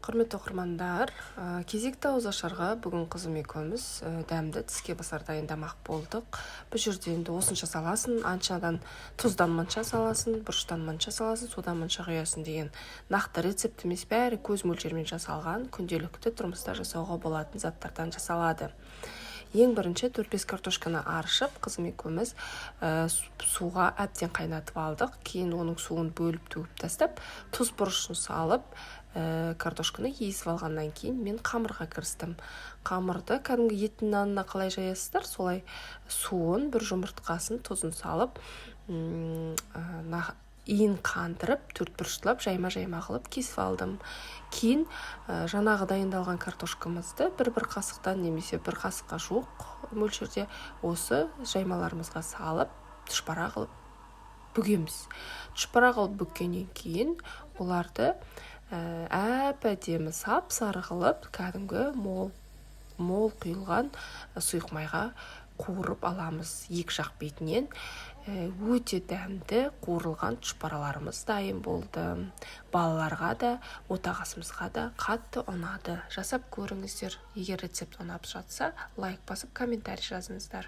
Құрметті оқырмандар, кезекті ауызашарға бүгін қызым екеуміз дәмді тіске басар дайындамақ болдық. Бұл жерде енді осынша саласың, аншадан тұздан мынша саласың, бұрыштан мынша саласың, судан мынша құясың деген нақты рецепт емес, бәрі көз мөлшермен жасалған, күнделікті тұрмыста жасауға болатын заттардан жасалады. Ең бірінші 4-5 картошканы аршып, қызым екеуміз суға әбден қайнатып алдық. Кейін оның суын бөліп төгіп тастап, тұз, бұрышын салып, картошканы езіп алғаннан кейін мен қамырға кірістім. Қамырды кәдімгі еттің нанына қалай жаясыздар, солай суын, бір жұмыртқасын, тұзын салып, иін қандырып, төрт бұрыштылап, жайма жайма қылып кесіп алдым. Кейін жаңағы дайындалған картошкамызды бір бір қасықтан немесе бір қасыққа жуық мөлшерде осы жаймаларымызға салып, тұшпара қылып бүгеміз. Тұшпара қылып бүккеннен кейін оларды әп әдемі сап сары қылып, кәдімгі мол мол құйылған сұйық майға қуырып аламыз екі жақ бетінен. Өте дәмді қуырылған тұшпараларымыз дайын болды. Балаларға да, отағасымызға да қатты ұнады. Жасап көріңіздер. Егер рецепт ұнап жатса, лайк басып, комментарий жазыңыздар.